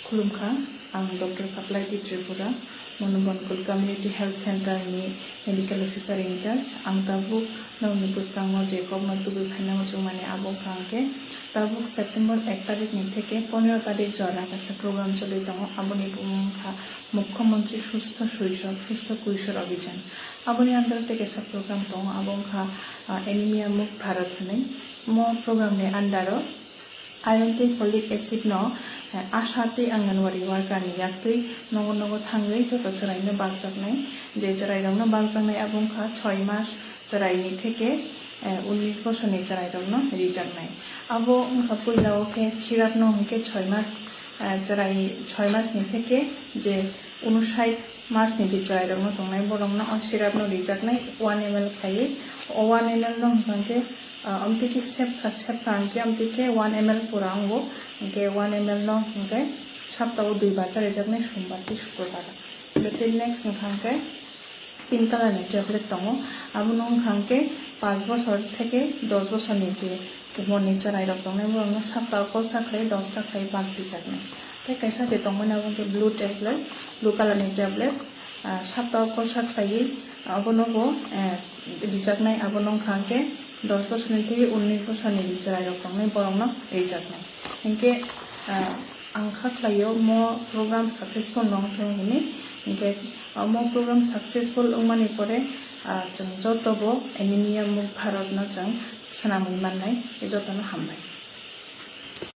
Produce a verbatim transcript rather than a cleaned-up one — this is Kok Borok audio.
Khulumkha, ang Doctor Kaplaidi Tripura, Manu Bonkol Community Health Center ni Medical Officer in Charge. Ang tabuk nokni bwskango je kokno tubui phaina muchungmani abo wngkha hwnkhe tabuk September ek tarikni theke pondro tarik jora kaisa program choli tongo, aboni bumung wngkha Mukhyamantri Sustho Shoishor, Sustho Koishor Abhijan. Aboni under tei kaisa program tongo, abo wngkha, ah, Anemia Mukt Bharat hwnwi. Mo program ni under o iron tei folic acid no, eh, ASHA tei Anganwadi worker ni yaktwi nogo nogo thangwi joto chwraino bakjaknai. Je chwrairokno bakjaknai abo wngkha choi mas chwraini theke, eh, unnish bosorni chwrairokno rijaknai. Abo wngkha puila o khe syrup no hwnkhe choi mas, eh, chwrai, choi masni theke je unosait masni je chwrairokno tongnai borokno o syrup no rijaknai one M L khlaiwi. O one M L no hwnkha hwnkhe, ah, amtwi khe sepkha, sepkha hwnkhe amtwi khe one M L pura wngo, hwnkhe one M L no hwnkhe saptao dui bar charijaknai, sombar tei sukrobaro. Hwnkhe tei next wngkha hwnkhe pink color ni tablet tongo, abono wngkha hwnkhe panch bosor theke dos bosorni je umorni chwrairok tongnai borokno saptao kok sakhlai dos ta khlai bak rijaknai. Tei kaisa je tongmani abo wngkhe blue tablet, blue color ni tablet, ah, saptao kok sakhlaiwi abono bo, eh, rijaknai, abono wngkha hwnkhe dos bosorni tei unnish bosorni je chwrairok tongnai borokno rijaknai. Hinkhe, ah, ang kha khlaio mo program successful no wngthung hinwi. Hinkhe, ah, mo program successful wngmani pore, ah, chwng joto bo Anemia Mukt Bharat no chwng swnamwi mannai. Jotono hambai.